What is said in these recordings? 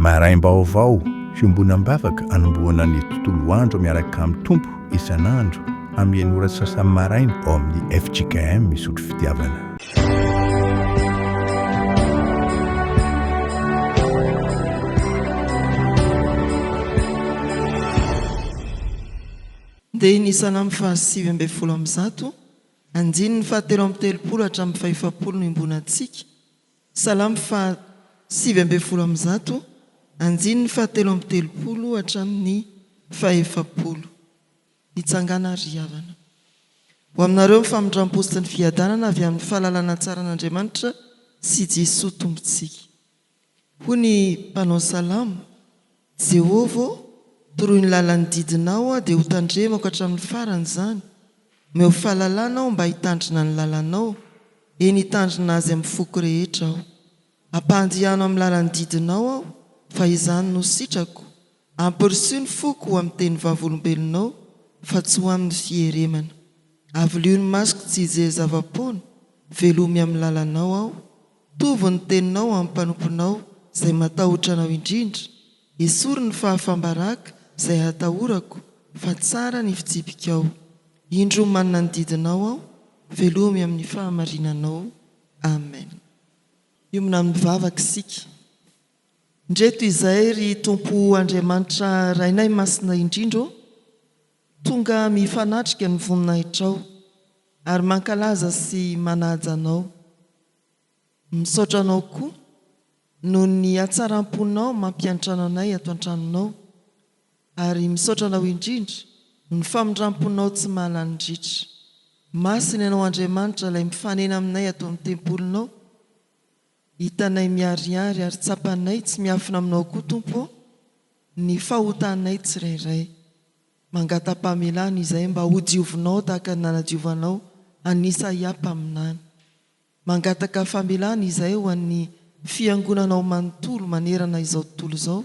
Maraim-baovao, fiombonam-bavaka anombohana ny tontolo andro miaraka amin'ny Tompo isan'andro amin'ny enina ora sy sasany maraina ao amin'ny fjkm Isotry Fitiavana. Dia ny Salamo faha 119, andininy faha 33 hatramin'ny faha 40 no iombonantsika. Salamo faha 119, andininy faha 33 hatramin'ny faha 40. Mitsangàna ry havana. Ho aminareo ny famindrampo sy ny fiadanana avy amin'ny fahalalana tsara an'Andriamanitra sy Jesoa Tompontsika. Hoy ny mpanao salamo, Jehovah ô, toroy ny lalan'ny didinao aho dia hotandremako hatramin'ny farany izany. Omeo fahalalana aho mba hitandrina ny lalanao, eny hitandrina azy amin'ny foko rehetra aho. Ampandihano amin'ny lalan'ny didinao aho, fa izany no sitrako. Ampirisiho ny foko ho amin'ny teny vavolombelonao, fa tsy ho amin'ny fieremana. Avilio ny masoko tsy hijery zava-poana, velomy amin'ny lalanao aho. Tovo ny teninao amin'ny mpanomponao izay matahotra anao indrindra, esory ny fahafam-baraka izay atahorako, fa tsara ny fitsipikao. Indro manana ny didinao aho, velomy amin'ny fahamarinanao. Amen. Hiomana amin'ny vavaka isika. Ndreto izay ry Tompo Andriamanitra Rainay Masina indrindra ô, tonga mifanatrika ny voninahitrao ary mankalaza sy manaja Anao. Misaotra Anao koa noho ny hatsaram-ponao mampiantrano anay ato an-tranonao ary misaotra Anao indrindra noho ny famindram-ponao tsy mahalany ritra. Masina Ianao Andriamanitra ilay mifanena aminay ato amin'ny tempolinao. Hitanay miharihary ary tsapanay tsy miafina aminao koa Tompo ô ny fahotanay tsirairay. Mangata-pamelana izahay mba hodiovinao tahaka ny nanadiovanao an'i Isaia mpaminany. Mangataka famelana izahay ho an'ny Fiangonanao manontolo manerana izao tontolo izao,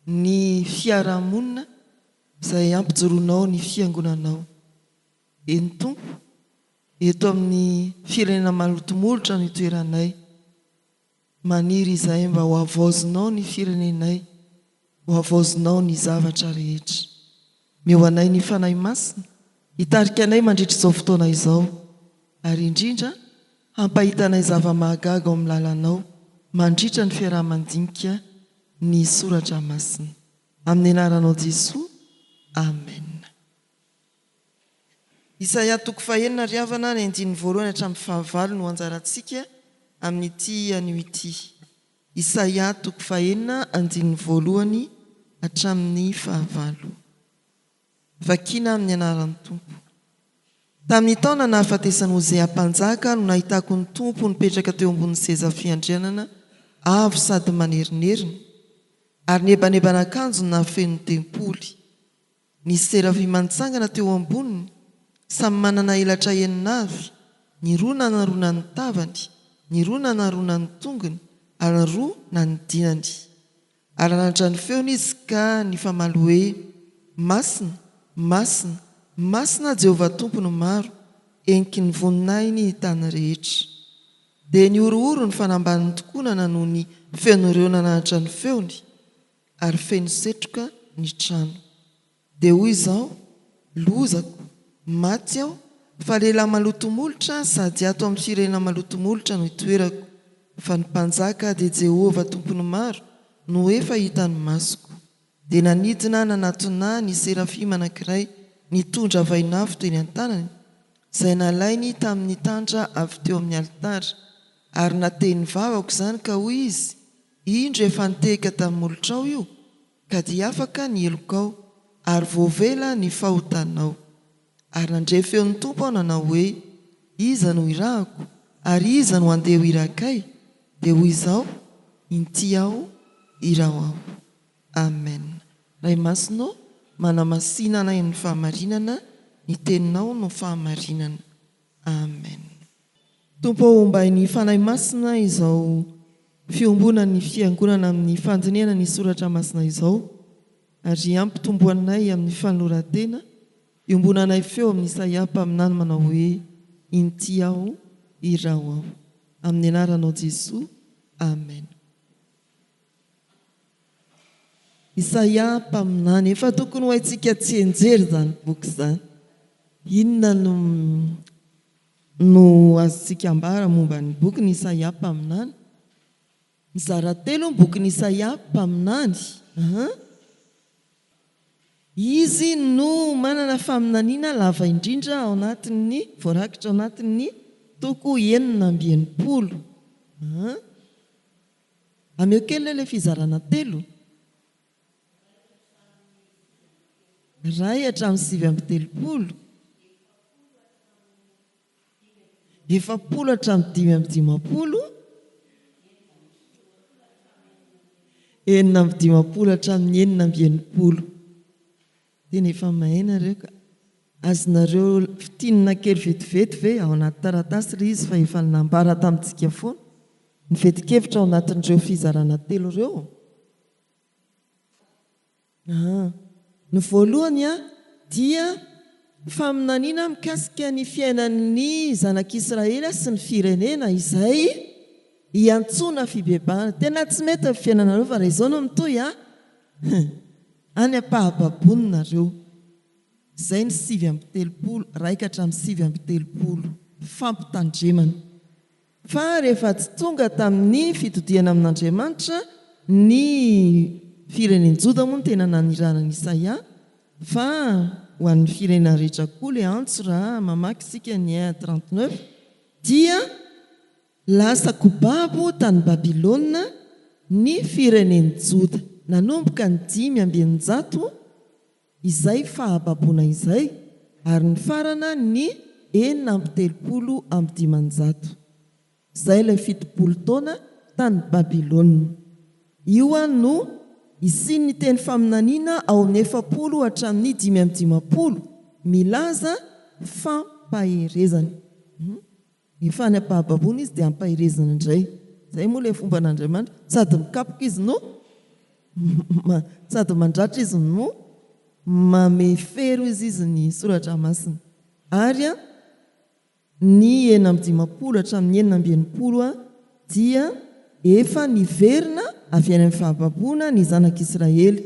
ny fiarahamonina izay ampijoroanao ny Fiangonanao. Eny Tompo, eto amin'ny firenena maloto molotra no itoeranay. Maniry izahay mba ho havaozinao ny firenenay, ho havaozinao ny zavatra rehetra. Meo anay ny Fanahy Masina hitarika anay mandritra izao fotoana izao, ary indrindra hampahita anay zava-mahagaga ao amin'ny lalanao mandritra ny fiaraha-mandinika ny Soratra Masina. Amin'ny anaranao Jesoa, Amen. Isaia toko fahenina ry havana, ny andininy voalohany hatramin'ny fahavalo no anjarantsika amin'ity anio ity. Isaia toko fahenina, andininy voalohany hatramin'ny fahavalo. Vakina amin'ny anaran'ny Tompo. Tamin'ny taona nahafatesan'i Hosea mpanjaka no nahitako ny Tompo nipetraka teo ambonin'ny seza fiandrianana avo sady manerinerina, ary nebanebana akanjo nahafeno ny tempoly. Nisy serafima nitsangana teo amboniny, samy manana elatra enina avy, ny roa nanarona ny tavany, ny roa nanarona ny tongony, ary ny roa nanidinany. Ary nananatra ny feony izy ka nifamaly hoe, Masina, masina, masina Jehovah Tompo ny maro, heniky ny voninahiny ny tany rehetra. Dia nihorohoro ny fanambanin'ny tokonana noho ny feon'ireo nananatra ny feony. ary feno setroka ny trano. Dia hoy izaho, Lozako, maty aho, fa lehilahy maloto molotra sady ato amin'ny firenena maloto molotra no itoerako, fa ny Mpanjaka dia Jehovah Tompon'ny maro no efa hitan'ny masoko. Dia nanidina nanatona ahy ny serafima anankiray nitondra vainafo teny an-tanany, izay nalainy tamin'ny tandra avy teo amin'ny alitara, ary natehin'ny vavako izany ka hoy izy, Indro efa nitehaka tamin'ny molotrao io, ka dia afaka ny helokao, ary voavela ny fahotanao. Ary nandre feon'ny Tompo aho nanao hoe, Iza no hirahako, ary iza no handeha ho irakay? Dia hoy izaho, Inty aho, iraho aho. Amen. Ray Masina ô, manamasina anay amin'ny fahamarinana, ny Teninao no fahamarinana. Amen. Tompo ô ombay ny Fanahy Masina izao fiombonan'ny Fiangonana amin'ny fandinihana ny Soratra Masina izao ary ampitomboanay amin'ny fanoloran-tena iombonanay feo amin'i Isaia mpaminany manao hoe Inty aho, iraho aho. Amin'ny anaranao Jesoa. Amen. Isaia mpaminany. Efa tokony ho haintsika tsianjery izany boky izany. Inona no no azontsika ambara momba ny bokin'i Isaia mpaminany? Mizara telo ny bokin'i Isaia mpaminany. Izy no manana faminaniana lava indrindra ao anatin'ny, voarakitra ao anatin'ny toko 66. Ameo kely ilay fizarana telo. Iray hatramin'ny 39. 40 hatramin'ny 55. 56 hatramin'ny 66. Tena efa mahay nareo ka. Azonareo fintinina kely vetivety ve ao anaty taratasy ilay izy fa efa nambara tamintsika foana ny vetin-kevitra ao anatin'ireo fizarana telo ireo? Aa. Ny voalohany dia faminaniana mikasika ny fiainan'ny zanak'Israely sy ny firenena izay iantsoana fibebahana. Tena tsy mety ny fiainanareo fa raha izao no mitohy an! Any am-pahababoana nareo. Izay ny 39, iraika hatramin'ny 39. Fampitandremana. Fa rehefa tsy tonga tamin'ny fitodihana amin'Andriamanitra ny firenen'i Joda moa no tena nanirahana an'i Isaia, fa ho an'ny firenena rehetra koa ilay antso raha mamaky isika ny un 39 dia lasa kobabo tany Babylona ny firenen'i Joda nanomboka ny 605 izay fahababoana izay ary nifarana ny 536. Izay ilay 70 taona tany Babylona. Io no isian'ny teny faminaniana ao amin'ny 40 hatramin'ny 55 milaza fampaherezana. Efa any am-pahababoana izy dia ampaherezina indray. Izay moa ilay fomban'Andriamanitra, sady mikapoka izy no sady mandratra izy no mamehy hozy izy ny soratra masina. Ary ny 56 hatramin'ny 66 dia efa niverina avy any amin'ny fahababoana ny zanak'Israely.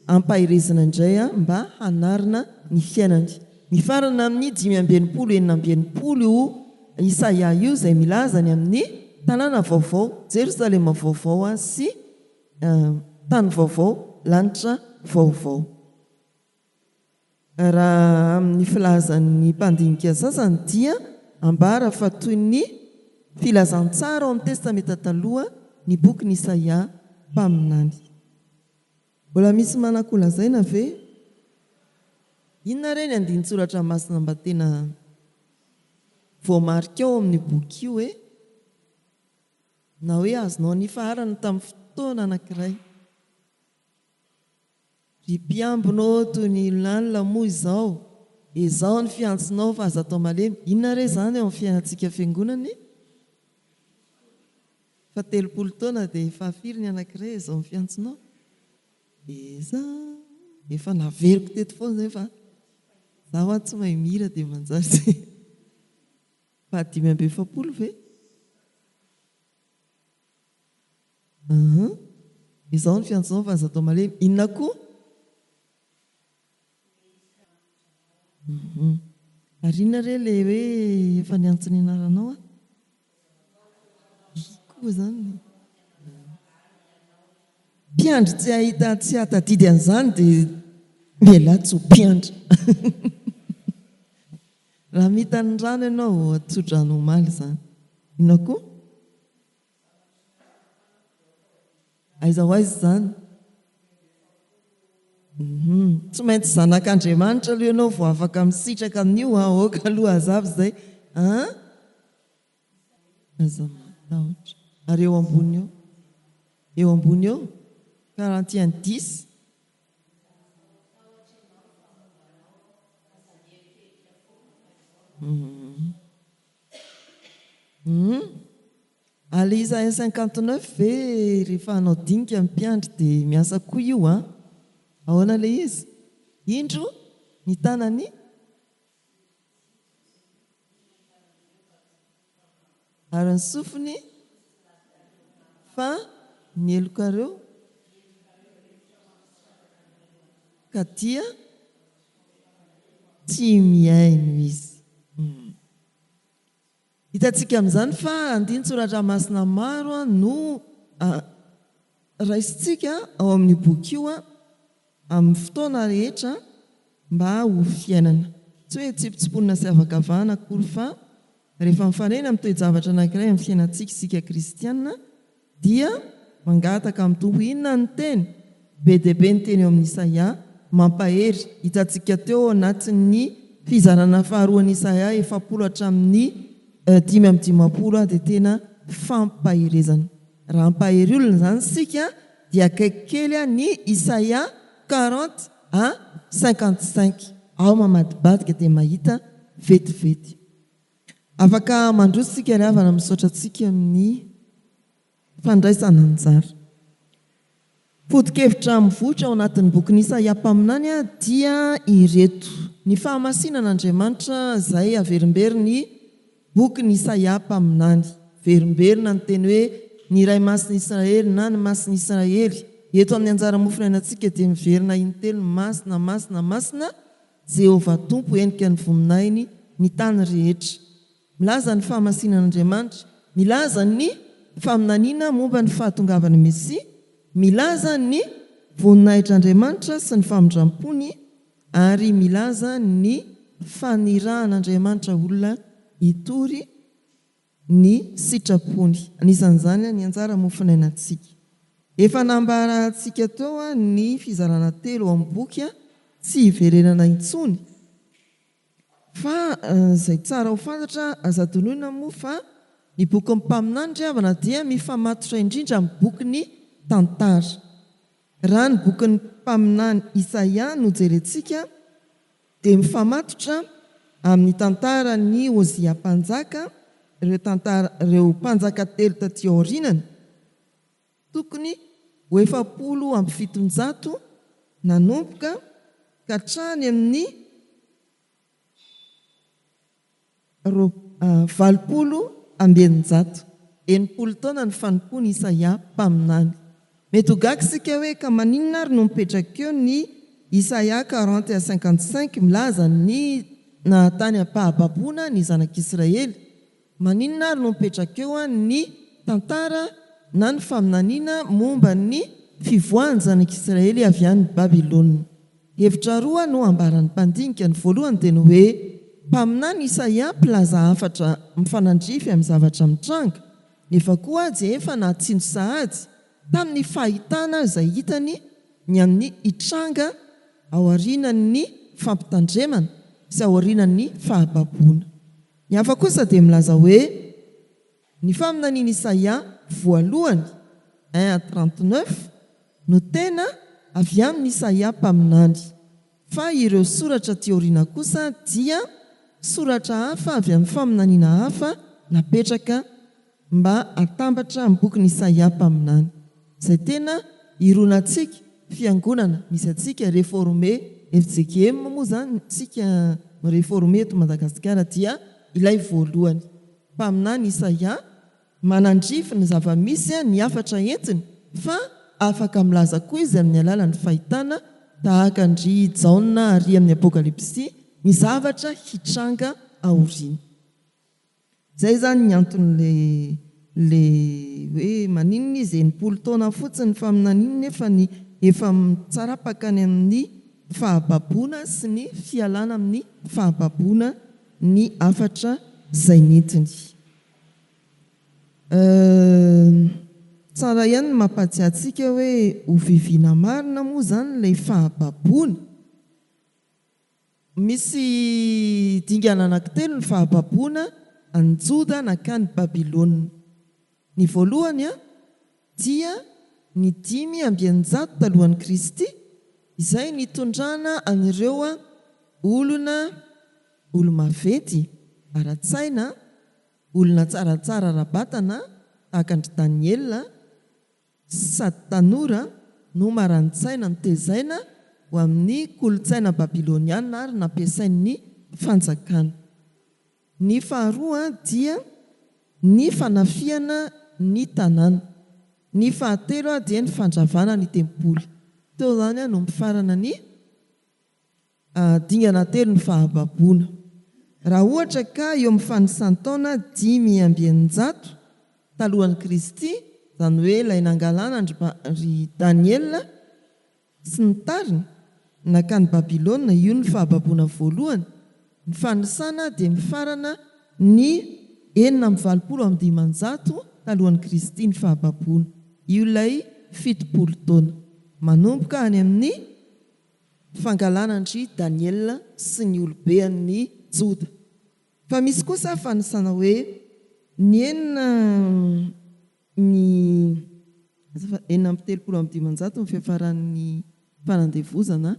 Ampaherezina indray mba hanarina ny fiainany. Mifarana amin'ny 65 66 io Isaia io izay milaza ny amin'ny tanàna vaovao, Jerosalema vaovao sy tany vaovao, lanitra vaovao. Raha amin'ny filazan'ny mpandinika sasany dia ambara fa toy ny filazantsara ao amin'ny Testamenta Taloha ny bokin'i Isaia mpaminany. Mbola misy manan-kolazaina ve? Inona re ny andinin-tsoratra masina mba tena voamarika ao amin'io boky io e? Na hoe azonao nifaharana tamin'ny fotoana anankiray. Ry mpiambina ô, toy ny olon'alina moa izao, ezaho ny fiantsonao fa aza atao malemy. Inona re izany eo amin'ny fiainantsika fiangonana e? Fa 30 taona dia efa firy ny anankiray izao ny fiantsonao? Eza, efa naveriko teto foana izay fa za hoa tsy mahay mihira dia manjary tsy Faha 45 ve? Ahaa, izao ny fiantsonao fa aza atao malemy. Inona koa? Hum. Ary inona re ilay hoe efa niantso ny anaranao aho? Ih koa izany. Mpiandry tsy hahita tsy hahatadidy an'izany dia mialà tsy ho mpiandry. Raha mita ny rano ianao, tso-drano omaly izany. Inona koa? Aiza ho aiza izany? Hum, tsy maintsy zanak'Andriamanitra aloha ianao vao afaka misitraka amin'io an, aoka aloha hazava izay an! Aza matahotra. Ary eo ambony eo? Eo ambony eo? Quarante et un dix? Hum. Hum. Alisa un 59 ve rehefa hanao dinika ny mpiandry dia miasa koa io an? Ahoana ilay izy? Indro ny tanany ary ny sofiny fa ny helokareo. Ka dia tsy mihaino izy. Hitantsika amin'izany fa andinin-tsoratra masina maro no raisintsika ao amin'io boky io amin'ny fotoana rehetra mba ho fiainana. Tsy hoe tsimpotsimponina sy avakavahana akory fa rehefa mifanena amin'ny toe-javatra anankiray amin'ny fiainantsika isika kristiana dia mangataka amin'ny Tompo inona ny teny? Be dia be ny teny eo amin'i Isaia mampahery. Hitantsika teo ao anatin'ny fizarana faharoan'i Isaia 40 hatramin'ny 55 dia tena fampaherezana. Raha hampahery olona izany isika dia akaiky kely ny Isaia 40 à 55. Ao mamadibadika dia mahita vetivety. Afaka mandroso isika ry havana misaotra antsika amin'ny fandraisana anjara. Foto-kevitra mivoitra ao anatin'ny bokin'i Isaia mpaminany dia ireto, ny fahamasinan'Andriamanitra izay averimberin'ny bokin'i Isaia mpaminany. Verimberina ny teny hoe ny Iray Masin'i Israely na ny Masin'i Israely. Eto amin'ny anjara mofonainantsika dia miverina intelo ny masina, masina, masina, Jehovah Tompo henika ny voninahiny ny tany rehetra. Milaza ny fahamasinan'Andriamanitra, milaza ny faminaniana momba ny fahatongavan'ny Mesia, milaza ny voninahitr'Andriamanitra sy ny famindram-pony ary milaza ny fanirahan'Andriamanitra olona hitory ny sitrapony. Anisan'izany ny anjara mofonainantsika. Efa nambarantsika teo ny fizarana telo ao amin'ny boky tsy hiverenana intsony. Fa izay tsara ho fantatra, aza adinoina moa fa ny bokin'ny mpaminany ry havana dia mifamatotra indrindra amin'ny bokin'ny tantara. Raha ny bokin'ny mpaminany Isaia no jerentsika dia mifamatotra amin'ny tantaran'i Ozia mpanjaka, ireo tantara, ireo mpanjaka telo taty aorianany, tokony ho 740 nanomboka ka hatrany amin'ny 680. 60 taona ny fanompoan'i Isaia mpaminany. Mety ho gaga isika hoe ka maninona ary no mipetraka eo ny Isaia 40 à 55 milaza ny nahatany am-pahababoana ny zanak'Israely. Maninona ary no mipetraka eo ny tantara na ny faminaniana momba ny fivoahan'ny zanak'Israely avy any Babylona? Hevitra roa no ambaran'ny mpandinika. Ny voalohany dia ny hoe mpaminany Isaia mpilaza hafatra mifanandrify amin'ny zavatra mitranga, nefa koa dia efa nahatsinjo sahady tamin'ny fahitana izay hitany ny amin'ny hitranga aorianan'ny fampitandremana sy aorianan'ny fahababoana. Ny hafa kosa dia milaza hoe ny faminanian'i Isaia voalohany, un à 39, no tena avy amin'i Isaia mpaminany, fa ireo soratra aty aoriana kosa dia soratra hafa avy amin'ny faminaniana hafa napetraka mba hatambatra amin'ny bokin'i Isaia mpaminany, izay tena ironantsika, fiangonana misy antsika, Réformé, fjkm moa izany isika no Réformé eto Madagasikara, dia ilay voalohany, mpaminany Isaia, manandrify ny zava-misy ny hafatra entiny, fa afaka milaza koa izy amin'ny alalan'ny fahitana, tahaka an-dry Jaona ary amin'ny Apokalypsy, ny zavatra hitranga aoriana. Zay zany ny anton'le le hoe maninona izy 60 taona fotsiny faminaniana nefa ny efa mitsarapaka any amin'ny fahababoana sy ny fialana amin'ny fahababoana ny hafatra zay nentiny. Euh tsara ihany ny mampatsiahy antsika hoe ho viviana marina moa zany ilay fahababoana? Misy dingana anankitelo ny fahababoana an'i Joda nankany Babylona. Ny voalohany dia ny 605 talohan'i Kristy, izay nitondrana an'ireo olona olo-maventy ara-tsaina, olona tsaratsara ara-batana tahaka an-dry Daniela, sady tanora no marani-tsaina notezaina ho amin'ny kolontsaina babyloniana ary nampiasain'ny fanjakana. Ny faharoa dia ny fanafihana ny tanàna. Ny fahatelo dia ny fandravana ny tempoly. Teo izany no mifarana ny. Dingana telo ny fahababoana. Raha ohatra ka eo amin'ny fanisan-taona 605 talohan'i Kristy, izany hoe ilay nangalana an-dry Daniela sy ny tariny nankany Babylona, io ny fahababoana voalohany, ny fanisana dia mifarana ny 586 talohan'i Kristy ny fahababoana. Io ilay 70 taona. Manomboka any amin'ny fangalana an-dry Daniela sy ny olobean'ny Joda. Fa misy kosa fanisana hoe ny enina ny azafady, 536 ny fiafaran'ny fanandevozana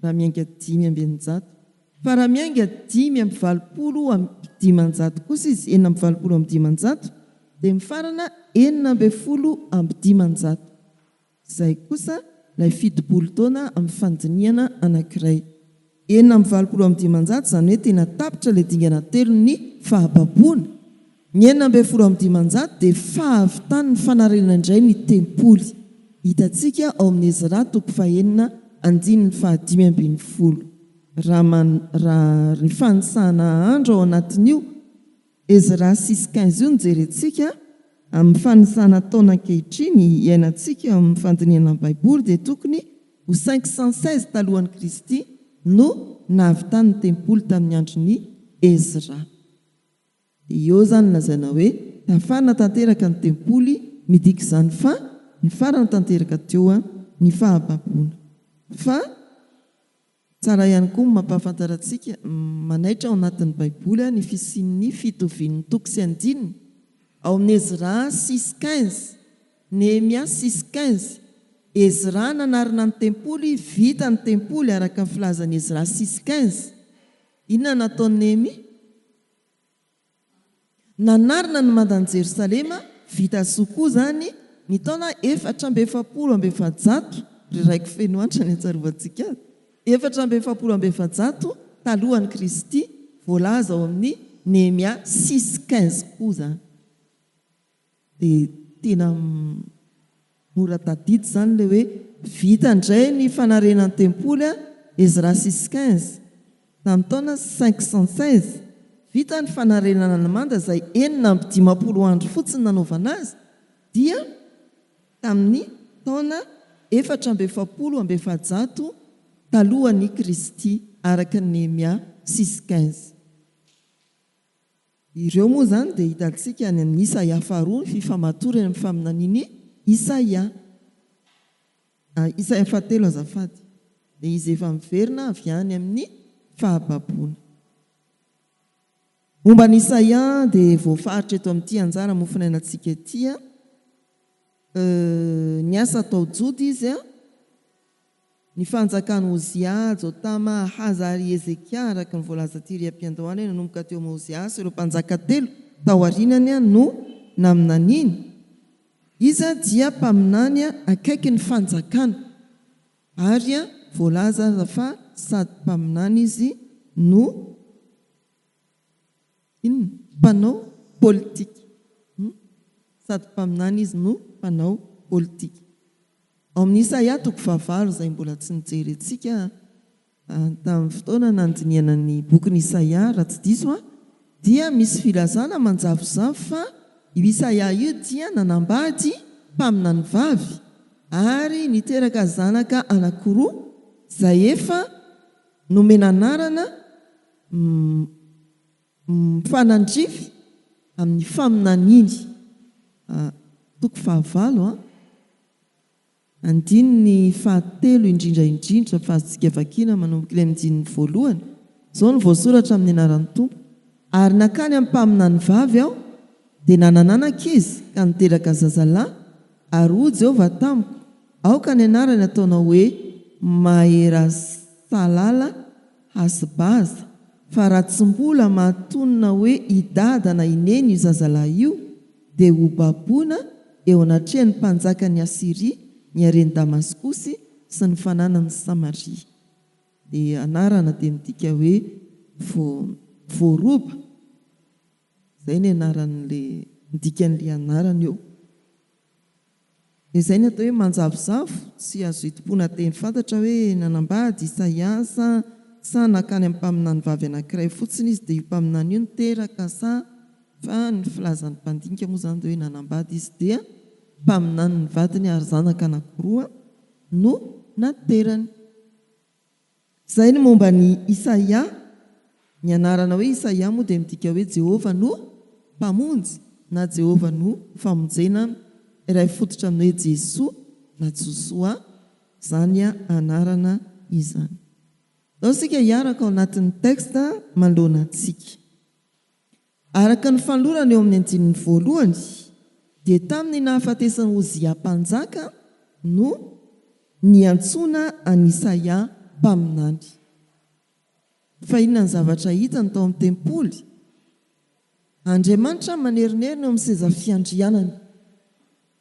raha miainga 605. Fa raha miainga 585 kosa izy, 586, dia mifarana 516. Izay kosa ilay 70 taona amin'ny fandinihana anankiray. 586 izany hoe tena tapitra ilay dingana telon'ny fahababoana. Ny 516 dia fahavitan'ny fanarenana indray ny tempoly. Hitantsika ao amin'ny Ezra toko fahenina andininy fahadimy ambin'ny folo. Raha man, raha ny fanisana andro ao anatin'io Ezra 6:15 io no jerentsika, amin'ny fanisana taona ankehitriny iainantsika eo amin'ny fandinihana ny Baiboly dia tokony ho 516 talohan'i Kristy no nahavitany ny tempoly tamin'ny andron'i Ezra. Dia eo izany lazaina hoe tafarina tanteraka ny tempoly, midika izany fa nifarana tanteraka teo ny fahababoana. Fa. Tsara ihany koa ny mampahafantatra antsika, manaitra ao anatin'ny Baiboly ny fisian'ny fitovian'ny toko sy andininy, ao amin'ny Ezra 6:15, Nehemia 6:15. Ezra nanarina ny tempoly, vita ny tempoly araka ny filazan'i Ezra 6:15. Inona no nataon'i Nehemia? Nanarina ny mandan'i Jerosalema, vita soa koa izany, ny taona 444, ry raiko feno antra ny atsarovantsika azy, 444 talohan'i Kristy, voalaza ao amin'ny Nehemia 6:15 koa izany. Dia tena mora tadidy izany ilay hoe vita indray ny fanarenan'ny tempoly a, Ezra 6:15, tamin'ny taona 516, vita ny fanarenana ny manda izay 56 andro fotsiny nanaovana azy dia tamin'ny taona 444 talohan'i Kristy araka ny Nehemia 6:15. Ireo moa izany dia hitantsika any amin'ny Isaia faharoa ny fifamatorany amin'ny faminanian'i Isaia. Isaia fahatelo azafady. Dia izy efa miverina avy any amin'ny fahababoana. Momba an'i Isaia dia voafaritra eto amin'ity anjara mofonainantsika ity. Niasa tao Joda izy. Ny fanjakan'i Ozia, Jotama, Ahaza ary Hezekia, araka ny voalaza tery am-piandohana hoe nanomboka teo amin'i Ozia sy ireo mpanjaka telo tao aorianany no naminaniany. Izy dia mpaminany akaiky ny fanjakana, ary voalaza aza fa sady mpaminany izy no inona? Mpanao politika. Sady mpaminany izy no mpanao politika. Ao amin'ny Isaia toko fahavalo izay mbola tsy nijerentsika tamin'ny fotoana nandinihana ny bokin'i Isaia raha tsy diso aho dia misy filazana manjavozavo fa io Isaia io dia nanambady mpaminany vavy ary niteraka zanaka anankiroa izay efa nomena anarana mifanandrify amin'ny faminaniany. Toko fahavalo, andininy fahatelo indrindra indrindra fa azontsika vakiana manomboka ilay andininy voalohany. Izao no voasoratra amin'ny anaran'ny Tompo, Ary nankany amin'ny mpaminany vavy aho, dia nanan'anaka izy ka niteraka zazalahy, ary hoy Jehovah tamiko, Aoka ny anarany hataonao hoe Maherasalala Hasbaza, fa raha tsy mbola mahatonona hoe i Dada na i Neny io zazalahy io, dia ho baboina eo anatrehan'ny mpanjakan'i Asyria ny haren'i Damaskosy sy ny fananan'i Samaria. Ny anarana dia midika hoe voaroba. Izay ny anaran'ilay, ny dikan'ilay anarana eo. Dia izay ny atao hoe manjavozavo, tsy azo itompoana teny fantatra hoe nanambady Isaia sa sa nankany amin'ny mpaminany vavy anankiray fotsiny izy dia io mpaminany io niteraka sa fa ny filazan'ny mpandinika moa izany dia hoe nanambady izy dia mpaminany ny vadiny ary zanaka anankiroa no naterany. Izay ny momba an'i Isaia. Ny anarana hoe Isaia moa dia midika hoe Jehovah no Mpamonjy na Jehovah no Famonjena, iray fototra amin'ny hoe Jesoa na Josoa izany anarana izany. Ndao isika hiaraka ao anatin'ny texte manoloana antsika. Araka ny fanolorana eo amin'ny andininy voalohany, dia tamin'ny nahafatesan'i Ozia mpanjaka no niantsoana an'i Isaia mpaminany. Fa inona ny zavatra hitany tao amin'ny tempoly? Andriamanitra manerinerina eo amin'ny seza fiandrianany.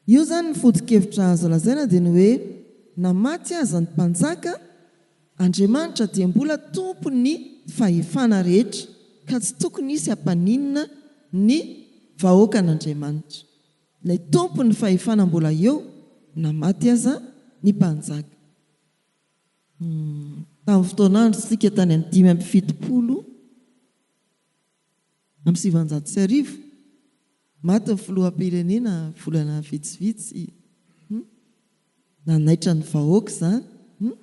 Io izany ny foto-kevitra azo lazaina dia ny hoe na maty aza ny mpanjaka, Andriamanitra dia mbola tompon'ny fahefana rehetra ka tsy tokony hisy hampaninona ny vahoakan'Andriamanitra. Ilay tompon'ny fahefana mbola eo na maty aza ny mpanjaka. Tamin'ny fotoan'andro isika tany amin'ny 1975, maty ny filoham-pirenena volana vitsivitsy, hum, nanaitra ny vahoaka izany, hum,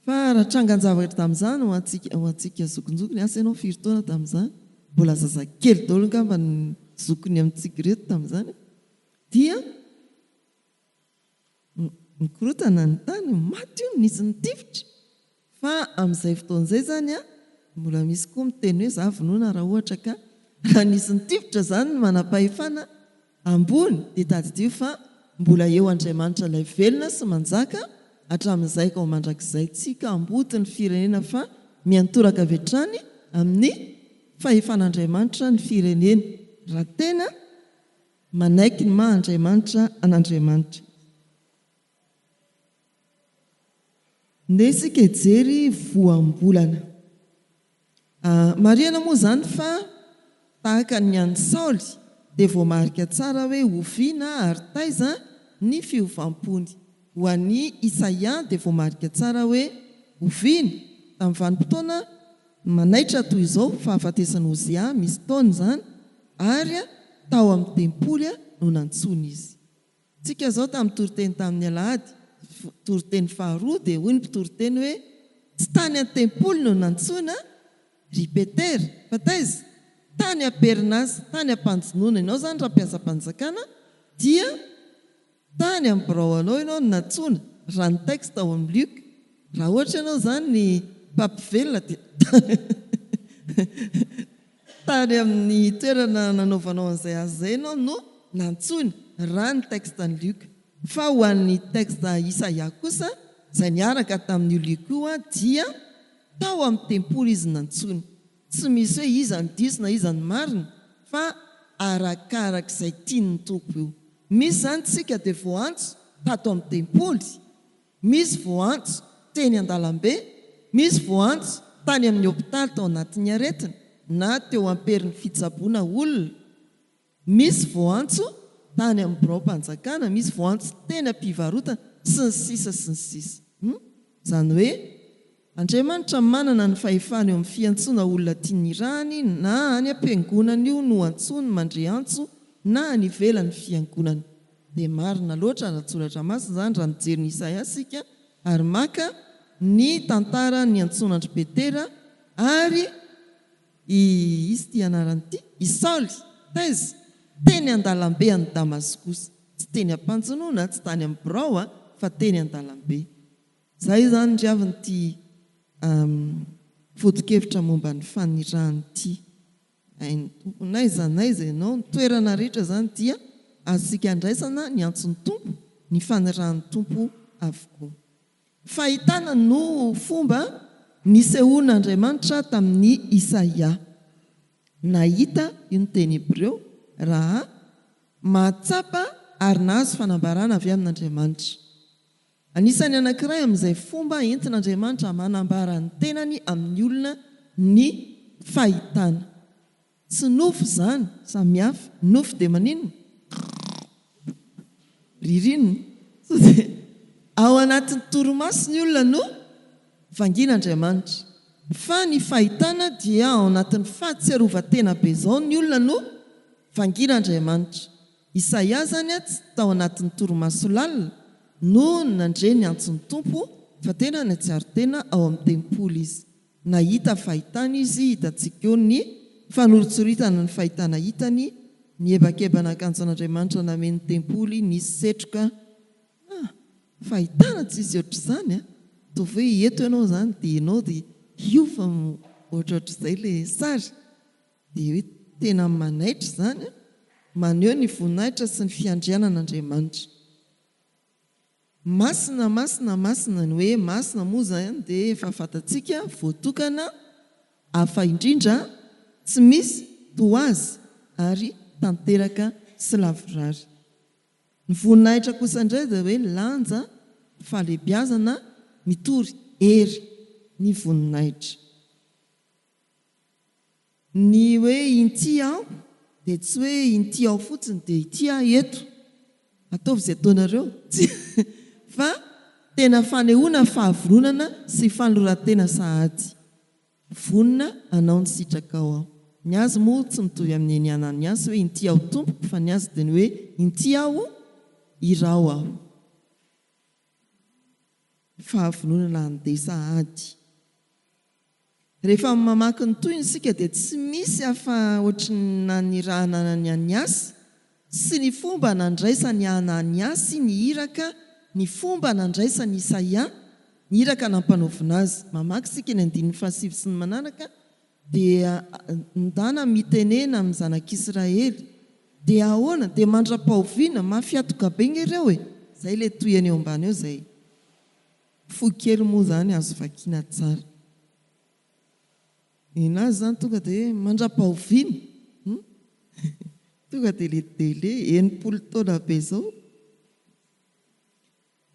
fa raha trangan-javatra tamin'izany ho antsika, ho antsika zokinjokiny, asa ianao firy taona tamin'izany, mbola zazakely daholo angamba ny zokiny amintsika ireto tamin'izany, dia Nikorontana ny tany, maty hono, nisy nitifitra. Fa amin'izay fotoana izay izany an, mbola misy koa miteny hoe za vonoina raha ohatra ka raha nisy nitifitra izany ny manam-pahefana ambony dia tadidio fa mbola eo Andriamanitra ilay velona sy manjaka hatramin'izay ka ho mandrakizay. Tsy kamboty ny firenena fa miantoraka avy hatrany amin'ny fahefan'Andriamanitra ny firenena raha tena Manaiky ny maha Andriamanitra an'Andriamanitra. Ndeha isika hijery voambolana. Marihana moa izany fa tahaka ny an'i Saoly dia voamarika tsara hoe oviana ary taiza ny fiovam-pony. Ho an'i Isaia dia voamarika tsara hoe oviana, tamin'ny vanim-potoana Manaitra toy izao fahafatesan'i Ozia, misy taona izany, ary tao amin'ny tempoly no nantsoina izy. Tsika izao tamin'ny toriteny tamin'ny alahady, toriteny faharoa, dia hoy ny mpitoriteny hoe, Tsy tany an-tempoly no nantsoina ry Petera, fa taiza? Tany am-perinasa, tany am-panjonoana. Ianao izany raha mpiasam-panjakana dia. Tany amin'ny birao anao ianao no nantsoina, raha ny texte ao amin'ny Luc. Raha ohatra ianao izany ny mpampivelona dia tany amin'ny toerana nanaovanao an'izay asa izay ianao no nantsoina, raha ny texte an'i Luc. Fa ho an'ny texte Isaia kosa, izay niaraka tamin'io Luc io dia tao amin'ny tempoly izy nantsoina. Tsy misy hoe iza no diso na iza no marina fa arakarak'izay tian'ny Tompo io. Misy izany tsika dia voantso tato amin'ny tempoly, misy voantso teny an-dalambe, misy voantso tany amin'ny hopitaly tao anatin'ny aretina na teo am-perin'ny fitsaboana olona, Misy voantso tany amin'ny biraom-panjakana, misy voantso teny am-pivarotana, sy ny sisa sy ny sisa. Hum? Izany hoe, Andriamanitra manana ny fahefana eo amin'ny fiantsoana olona tiany hirahany na any am-piangonana io no antsoiny mandre antso na any ivelan'ny fiangonana. Dia marina loatra ara-tsoratra masina izany raha mijery ny Isaia isika ary maka ny tantara niantsoana an-dry Petera ary I iza ity anarany ity? I Saoly. Taiza? Teny an-dalambe any Damaskosy. Tsy teny am-panjonoana, tsy tany amin'ny birao, fa teny an-dalambe. Izay izany ry havana ity foto-kevitra momba ny fanirahana ity. Hain'ny Tompo n'aiza n'aiza ianao, ny toerana rehetra izany dia azontsika andraisana ny antson'ny Tompo, ny fanirahan'ny Tompo avokoa. Fahitana no fomba nisehoan'Andriamanitra tamin'i Isaia. Nahita, io ny teny hebreo, raha mahatsapa ary nahazo fanambarana avy amin'Andriamanitra. Anisan'ny anankiray amin'izay fomba entin'Andriamanitra manambara ny tenany amin'ny olona ny fahitana. Tsy nofy izany, samihafa. Nofy dia maninona? Ririnina. Sao dia ao anatin'ny torimaso ny olona no vangian'Andriamanitra. Fa ny fahitana dia ao anatin'ny fahatsiarovan-tena be izao ny olona no vangian'Andriamanitra. Isaia izany tsy tao anatin'ny torimaso lalina no nandre ny antson'ny Tompo fa tena nahatsiaro tena ao amin'ny tempoly izy. Nahita fahitana izy, hitantsika eo ny fanoritsoritana ny fahitana hitany, nihebakebana akanjo an'Andriamanitra nameno ny tempoly, nisy setroka. Ah! Fahitana tsisy ohatr'izany an! Ataovy hoe eto ianao izany dia ianao dia io fa ohatrohatr'izay ilay sary. Dia hoe tena manaitra izany an! Maneho ny voninahitra sy ny fiandrianan'Andriamanitra. Masina, masina, masina, ny hoe masina moa izany dia efa fantatsika, voatokana, hafa indrindra, tsy misy toa azy ary tanteraka sy lavorary. Ny voninahitra kosa indray dia hoe lanja, fahalehibiazana, mitory hery ny voninahitra. Ny hoe inty aho dia tsy hoe inty aho fotsiny dia ity aho eto, ataovy izay ataonareo, tsia, fa tena fanehoana fahavononana sy fanoloran-tena sahady. Vonona hanao ny sitrakao aho. Ny azy moa tsy mitovy amin'ny an'i Ananiasy hoe inty aho tompoko fa ny azy dia ny hoe inty aho, iraho aho. Fahavononana handeha sahady. Rehefa mamaky ny tohiny isika dia tsy misy afa ohatry ny nanirahana an'i Aniasy sy ny fomba nandraisan'i Ananiasy ny iraka ny fomba nandraisan'i Isaia ny iraka nampanaovina azy. Mamaky isika ny andininy fahasivy sy ny manaraka dia ndana mitenena amin'ny zanak'Israely. Dia ahoana? Dia mandra-pahoviana? Mafy hatoka be nge ireo e! Izay ilay tohiny eo ambany eo izay. Fohy kely moa izany azo vakiana tsara. Nenazy izany tonga dia hoe mandra-pahoviana? Hum? Tonga dia ilay délai, 60 taona be izao.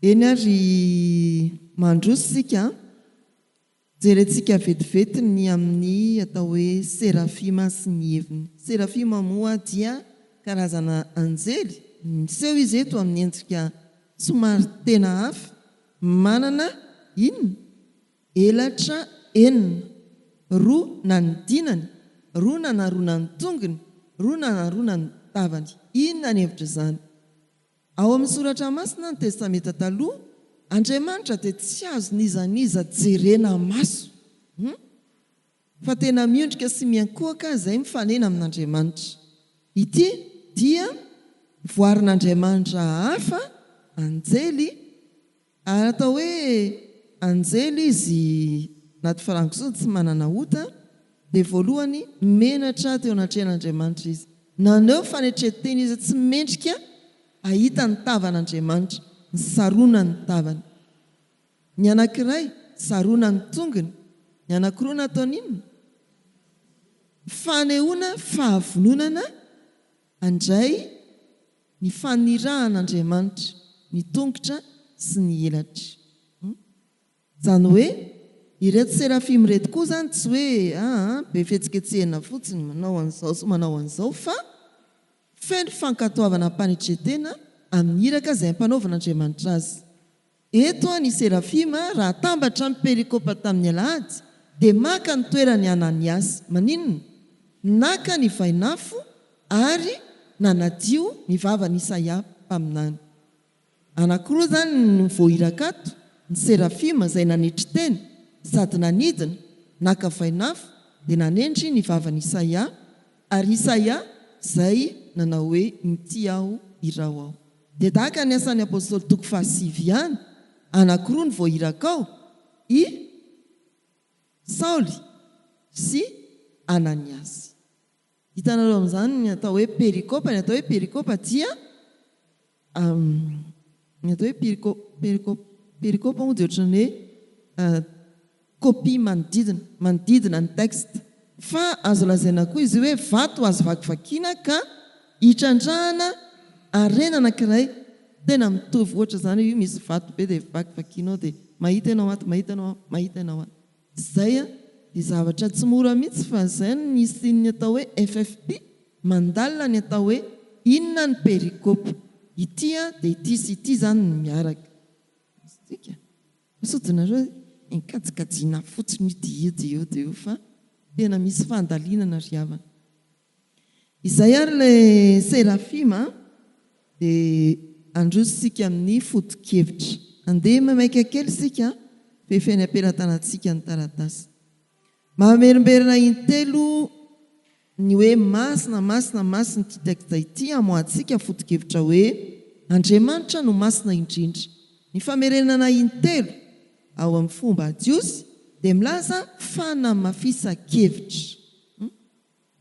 Eny ary mandroso isika an. Jerentsika vetivety ny amin'ny atao hoe serafima sy ny heviny. Serafima moa dia karazana anjely, miseho izy eto amin'ny endrika somary tena hafa, manana inona? Elatra enina, roa nanidinany, roa nanaronany tongony, roa nanaronany tavany. Inona ny hevitr'izany? Ao amin'ny Soratra Masina, ny Testamenta Taloha, Andriamanitra dia tsy azon'iza n'iza jerena maso, hum, fa tena miondrika sy miankohoka izay mifanena amin'Andriamanitra. Ity dia voarin'Andriamanitra hafa, anjely, Ary atao hoe anjely izy anaty farangosoa tsy manana ota, dia voalohany menatra teo anatrehan'Andriamanitra izy. Naneho fanetren-tena izy tsy mendrika hahita ny tavan'Andriamanitra, nisarona ny tavany. Ny anankiray, sarona ny tongony, ny anankiroa nataony inona? Fanehoana fahavononana handray Ny fanirahan'Andriamanitra ny tongotra sy ny elatra. Izany hoe, ireto serafim ireto koa izany tsy hoe aa be fihetsiketsehana fotsiny manao an'izao sy manao an'izao fa feno fankatoavana am-panetren-tena amin'ny iraka izay ampanaovin'Andriamanitra azy. Eto ny Serafima, raha atambatra ny perikopa tamin'ny Alahady, dia maka ny toeran'i Ananiasy. Maninona? Naka ny vainafo ary nanadio ny vavan'i Isaia mpaminany. Anankiroa izany no voahiraka ato, ny Serafima izay nanetry tena sady nanidina, naka vainafo, dia nanendry ny vavan'i Isaia, ary Isaia izay nanao hoe, Inty aho, iraho aho. Dia tahaka ny Asan'ny Apostoly toko fahasivy ihany, anankiroa no voahiraka ao, i Saoly sy Ananiasy. Hitanareo amin'izany ny atao hoe perikopa, ny atao hoe perikopa dia ny atao hoe periko, perikopa moa dia ohatran'ny hoe Copie manodidina, manodidina ny texte. Fa azo lazaina koa izy io hoe vato azo vakivakiana ka itrandrahana harena anankiray tena mitovy. Ohatra izany io misy vato be dia vakivakianao dia mahita ianao ato, mahita ianao ao, mahita ianao ato. Izay dia zavatra tsy mora mihitsy fa izay no nisian'ny atao hoe FFP, mandalina ny atao hoe inona ny perikopa. Ity dia ity sy ity izany no miaraka. Azontsika? Sao dia nareo. kajikajiana fotsiny io dia io dia io dia io fa tena misy fandalinana ry havana. Izay ary ilay Serafima a! Dia handroso isika amin'ny foto-kevitra. Andeha maimaika kely isika fa efa eny am-pelatanantsika ny taratasy. Mamerimberina intelo ny hoe masina, masina, masina ity texte ity hamoahantsika foto-kevitra hoe Andriamanitra no masina indrindra. Ny famerenana intelo ao amin'ny fomba jiosy dia milaza fanamafisan-kevitra.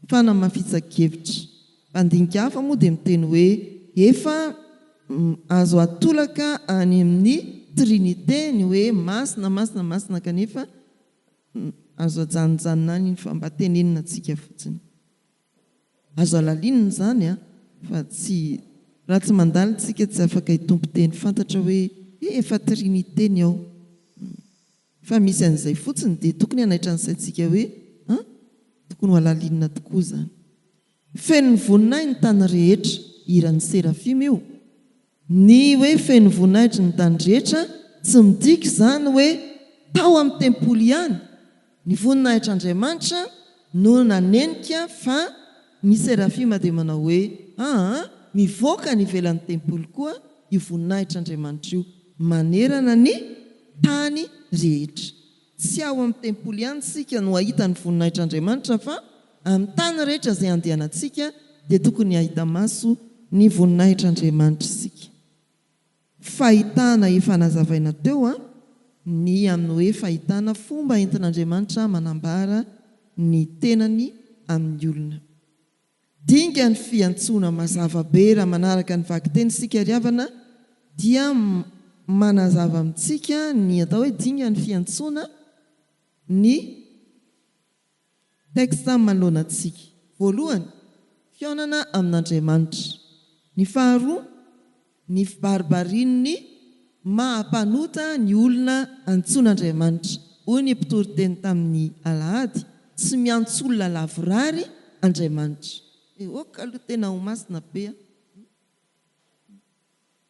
Fanamafisan-kevitra. Mpandinika hafa moa dia miteny hoe efa azo atolaka any amin'ny Trinite ny hoe masina, masina, masina kanefa azo ajanonjanona any iny fa mba tenenina antsika fotsiny. Azo alalinina izany an, fa tsy raha tsy mandalo tsika tsy afaka hitompo teny fantatra hoe he efa Trinite ny ao. Fa misy an'izay fotsiny dia tokony hanaitra ny saintsika hoe an, tokony ho alalinina tokoa izany. Feno ny voninahiny ny tany rehetra, hiran'ny Serafima io. Ny hoe feno voninahitry ny tany rehetra tsy midika izany hoe tao amin'ny tempoly ihany ny voninahitr'Andriamanitra no nanenika fa ny Serafima dia manao hoe aa mivoaka any ivelan'ny tempoly koa io voninahitr'Andriamanitra io manerana ny tany rehetra. Tsy ao amin'ny tempoly ihany isika no hahita ny voninahitr'Andriamanitra fa amin'ny tany rehetra izay andehanantsika dia tokony hahita maso ny voninahitr'Andriamanitra isika. Fahitana efa nazavaina teo ny amin'ny hoe fahitana fomba entin'Andriamanitra manambara ny tenany amin'ny olona. Dingan'ny fiantsoana mazava be raha manaraka ny vakiteny isika ry havana dia manazava amintsika ny atao hoe dingan'ny fiantsoana ny texte manoloana antsika. Voalohany, fihaonana amin'Andriamanitra. Ny faharoa, ny fibaribarian'ny maha mpanota ny olona antsoin'Andriamanitra. Hoy ny mpitory teny tamin'ny alahady, tsy miantso olona lavorary Andriamanitra. Eh ok aloha tena ho masina be an!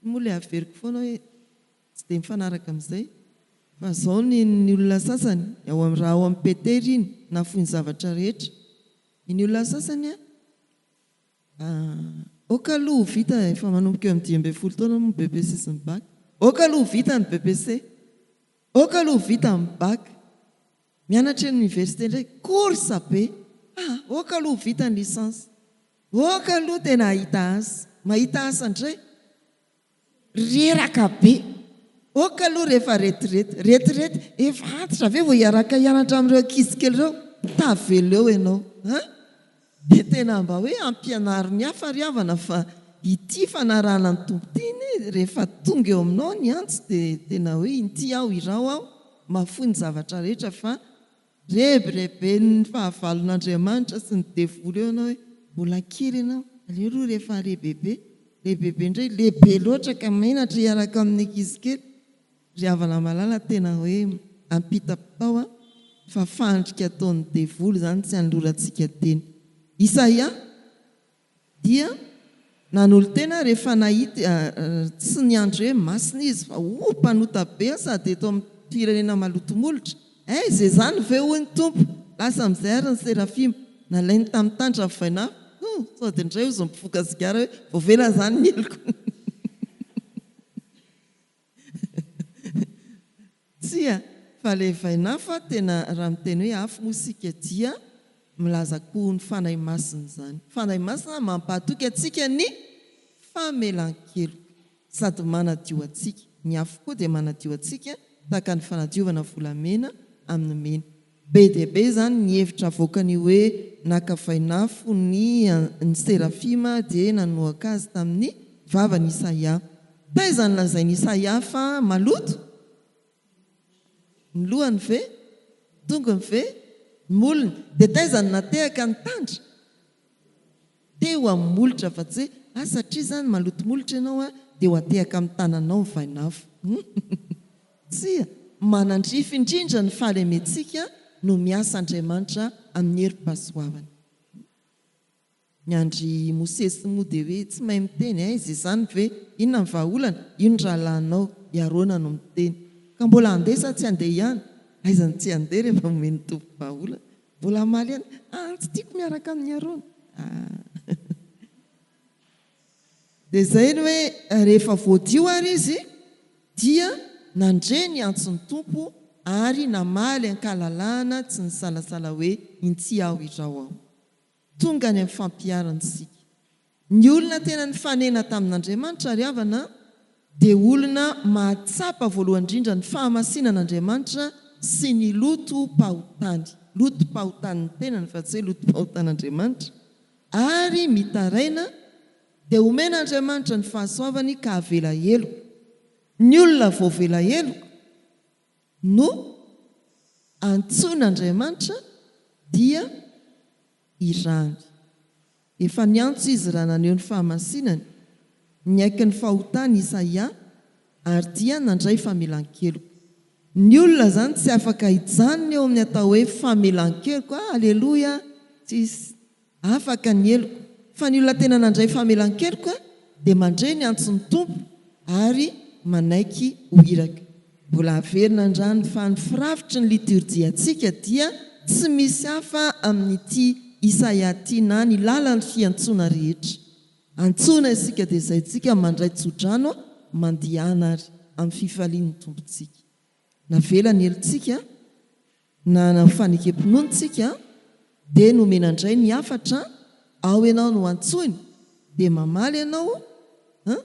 Moa ilay averiko foana hoe tsy dia mifanaraka amin'izay fa izao ny ny olona sasany, ao amin'ny raha ao amin'ny Petera iny, nahafoy ny zavatra rehetra. Ny olona sasany an! Ok aloha ho vita efa manomboka eo amin'ny 15 taona moa ny BEPC sy ny bac. Ok aloha ho vita ny BEPC. Ok aloha ho vita ny bac. Mianatra eny université indray course be. Ah ok aloha ho vita ny licence. Ok aloha tena hahita asa. Mahita asa indray. Reraka be. Ok aloha rehefa retirety. Retirety, efa antitra ve vao hiaraka hianatra amin'ireo ankizy kely ireo? Tavela eo ianao an! Dia tena mba hoe ampianaro ny hafa ry havana fa ity fanarahana ny Tompo ity anie rehefa tonga eo aminao ny antso dia tena hoe inty aho, iraho aho, mahafoy ny zavatra rehetra fa Rebireben'ny fahavalon'Andriamanitra sy ny devoly eo ianao hoe mbola kely ianao, aleo aloha rehefa lehibebe, lehibebe indray lehibe loatra ka menatra hiaraka amin'ny ankizy kely. Ry havana malala tena hoe ampitapitao an, fa fandrika ataon'ny devoly izany tsy hanolorantsika tena. Isaia. Dia nanolo-tena rehefa nahita, tsy niandry hoe masina izy fa oh mpanota be aho sady eto amin'ny firenena maloto molotra. Aiza izany ve hoy ny Tompo? Lasa amin'izay ary ny Serafima, nalainy tamin'ny tandra ny vainafo, oh sao dia indray hozy mifoka sigara hoe voavela izany ny heloko. Tsia, fa ilay vainafo a, tena raha miteny hoe afo moa isika dia milaza koa ny Fanahy Masina izany. Fanahy Masina mampahatoky antsika ny famelan-keloka sady manadio antsika. Ny afo koa dia manadio antsika tahaka ny fanadiovana volamena amin'ny mena. Be dia be izany ny hevitra avoakan'io hoe naka vainafo ny ny Serafima dia nanohaka azy tamin'ny vavan'i Isaia. Taiza no lazain'i Isaia fa maloto? Ny lohany ve? Tongony ve? Ny molony? Dia taiza no natehaka ny tandra? Teo amin'ny molotra fa tsy hoe ah satria izany maloto molotra ianao ah dia ho atehaka amin'ny tananao ny vainafo. Tsia, manandrify indrindra ny fahalementsika no miasa Andriamanitra amin'ny herim-pahasoavany. Ny an-dry Mosesy moa dia hoe tsy mahay miteny, aiza izany ve? Inona ny vahaolana? Io ny rahalahinao, i Arona no miteny. Ka mbola handeha sa tsy handeha ihany? Aiza no tsy handeha rehefa omen'ny Tompo vahaolana? Mbola hamaly ihany, ah tsy tiako miaraka amin'i Arona. Ah. Dia izay ny hoe rehefa voadio ary izy dia nandre ny antson'ny Tompo ary namaly an-kalalahana tsy nisalasala hoe inty aho irao aho. Tonga any amin'ny fampiharana isika. Ny olona tena nifanena tamin'Andriamanitra ry havana dia olona mahatsapa voalohany indrindra ny fahamasinan'Andriamanitra sy ny lotom-pahotany, lotom-pahotan'ny tenany fa tsy hoe lotom-pahotan'Andriamanitra, ary mitaraina dia omen'Andriamanitra ny fahasoavany ka avela heloka. Ny olona voavela heloka no antsoin'Andriamanitra dia irany. Efa niantso izy raha naneho ny fahamasinany, niaiky ny fahotany Isaia ary dia nandray famelan-keloka. Ny olona izany tsy afaka hijanona eo amin'ny atao hoe famelan-keloka, ah aleloia, tsisy afaka ny heloko, fa ny olona tena nandray famelan-keloka dia mandre ny antson'ny Tompo ary manaiky ho iraka. Mbola averina andrany fa ny firafitry ny litorjiantsika dia tsy misy hafa amin'ity Isaia ity na ny lalan'ny fiantsoana rehetra. Antsoina isika dia izay tsika mandray tsodrano mandihana ary amin'ny fifalian'ny Tompontsika. Navela ny helotsika, na fanekem-pinoana tsika dia nomena indray ny hafatra, ao ianao no antsoina dia mamaly ianao an,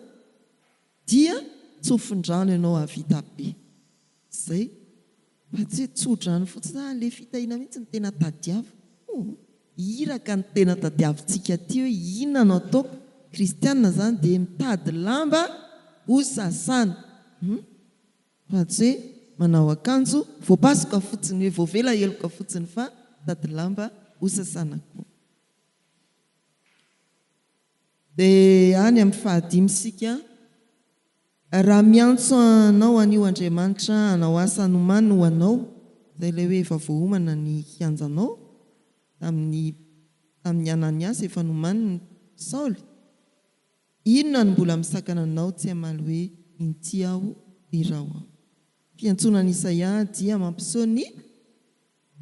dia tsofin-drano ianao hahavita be. Zay. Fa tsy hoe tso-drano fotsiny, ah le fitahiana mihitsy no tena tadiaviko. Oh, iraka no tena tadiavintsika aty hoe inona no ataoko. Kristianina zany dia mitady lamba ho sasana. Hum. Fa tsy hoe manao akanjo voapasoka fotsiny, hoe voavela heloka fotsiny fa mitady lamba ho sasana koa. Dia any amin'ny fahadimy isika. Raha miantso anao anio Andriamanitra hanao asa nomaniny ho anao, izay ilay hoe efa voaomana ny kianjanao, tamin'ny tamin'i Ananiasy efa nomaniny Saoly, inona no mbola misakana anao tsy hamaly hoe inty aho, iraho aho. Fiantsoana an'i Isaia dia mampiseho ny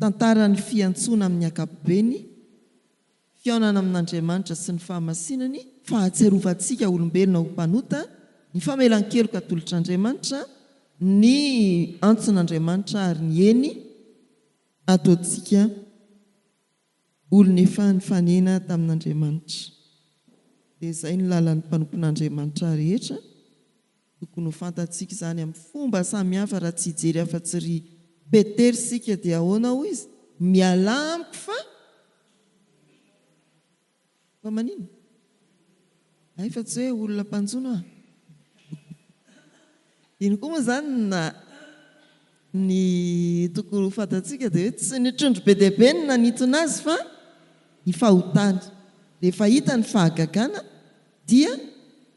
tantaran'ny fiantsoana amin'ny ankapobeny, fihaonana amin'Andriamanitra sy ny fahamasinany, fahatsiarovantsika olombelona ho mpanota, ny famelan-keloka atolotr'Andriamanitra, ny antson'Andriamanitra ary ny eny ataontsika olona efa nifanena tamin'Andriamanitra. Dia izay no lalan'ny mpanompon'Andriamanitra rehetra. Tokony ho fantatsika izany amin'ny fomba samihafa raha tsy hijery afa-tsy ry Petera isika dia ahoana hoy izy? Mialà amiko fa fa maninona? Hay fa tsy hoe olona mpanjono aho. Iny koa moa izany na ny tokony ho fantatsika dia hoe tsy ny trondro be dia be no nanintona azy fa ny fahotany. Rehefa hita ny fahagagana dia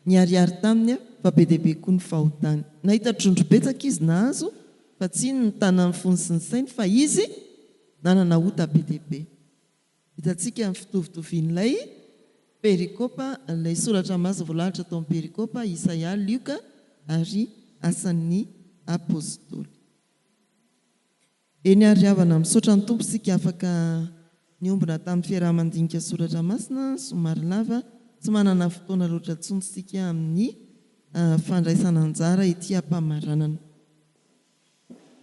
niharihary taminy fa be dia be koa ny fahotany. Nahita trondro betsaka izy nahazo fa tsy iny ny tanan'ny fony sy ny sainy fa izy nanana ota be dia be. Hitantsika ny fitovitovian'ilay perikopa, ilay soratra masina voalahatra tao amin'ny perikopa, Isaia, Lioka ary Asan'ny Apostoly. Eny ary havana, misaotra ny Tompo isika afaka niombona tamin'ny fiaraha-mandinika soratra masina somary lava, tsy manana fotoana loatra intsony isika amin'ny fandraisana anjara ety am-pamaranana.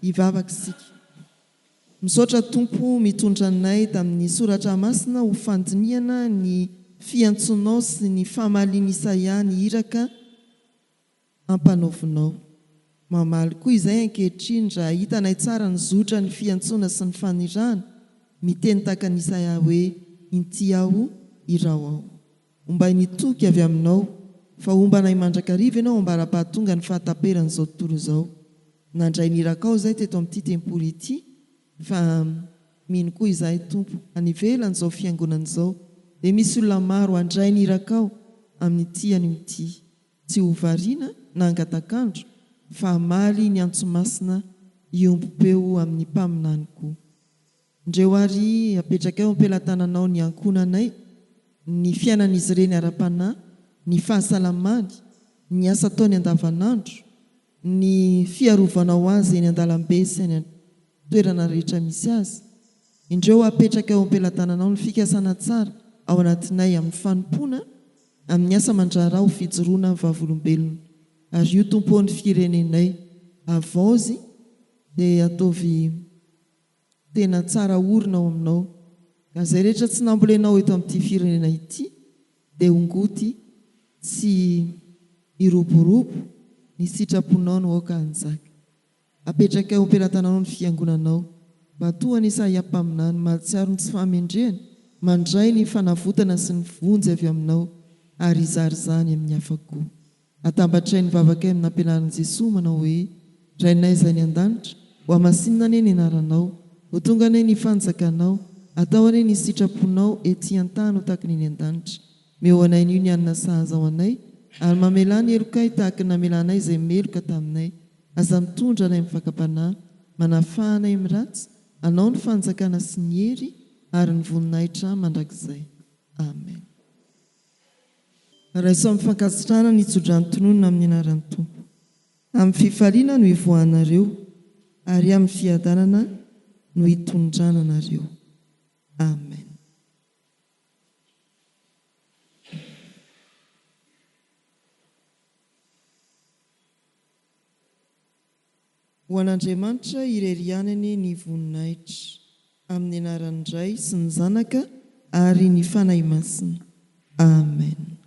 Hivavaka isika. Misaotra Tompo mitondra anay tamin'ny soratra masina ho fandinihana ny fiantsonao sy ny famalian'i Isaia ny iraka ampanaovinao. Mamaly koa izay ankehitriny raha hitanay tsara ny zotra ny fiantsoana sy ny fanirahana, miteny tahaka an'i Isaia hoe, Inty aho, iraho aho. Ombay ny toky avy aminao, fa homba anay mandrakariva ianao ambara-pahatonga ny fahataperan'izao tontolo izao. Nandray ny irakao izahay teto amin'ity tempoly ity, fa mino koa izahay Tompo, any ivelan'izao fiangonana izao dia misy olona maro handray ny irakao amin'ity anio ity. Tsy ho variana na hangatak'andro, fa hamaly ny antso masina hiombom-peo amin'ny mpaminany koa. Ndreo àry apetrakay eo am-pelatananao ny ankohonanay, ny fiainan'izy ireny ara-panahy, ny fahasalamany, ny asa ataony andavanandro, ny fiarovanao azy eny an-dalambe sy any toerana rehetra misy azy. Indreo apetraka eo am-pelatananao ny fikasana tsara ao anatinay amin'ny fanompoana amin'ny asa aman-draharaha ho fijoroana vavolombelona. Ary io Tompo ô ny firenenay havaozy dia ataovy tena tsara orina ao aminao. Ka izay rehetra tsy nambolenao eto amin'ity firenena ity dia hongoty tsy hiroborobo, ny sitraponao no aoka hanjaka. Apetrakay eo am-pelatananao ny fiangonanao, mba toa an'i Isaia mpaminany, mahatsiaro ny tsy fahamendrehany, mandray ny fanavotana sy ny vonjy avy aminao, ary hizara izany amin'ny hafa koa. Atambatray ny vavakay amin'ny nampianarin'i Jesoa manao hoe, Rainay izay any an-danitra, hohamasinina anie ny anaranao, ho tonga anie ny fanjakanao, atao anie ny sitraponao ety an-tany ho tahaka ny eny an-danitra. Meo anay anio ny hanina sahaza ho anay, ary mamelà ny helokay tahaka ny namelanay izay meloka taminay. Aza mitondra anay amin'ny fakam-panahy, manafaha anay amin'ny ratsy, Anao ny fanjakana sy ny hery ary ny voninahitra mandrakizay. Amen. Raiso amin'ny fankasitrahana ny tsodrano tononina amin'ny anaran'ny Tompo. Amin'ny fifaliana no hivoahanareo, ary amin'ny fiadanana no hitondrana anareo. Amen. Ho an'Andriamanitra irery ihany anie ny voninahitra, amin'ny anaran'ny Ray sy ny Zanaka ary ny Fanahy Masina. Amen.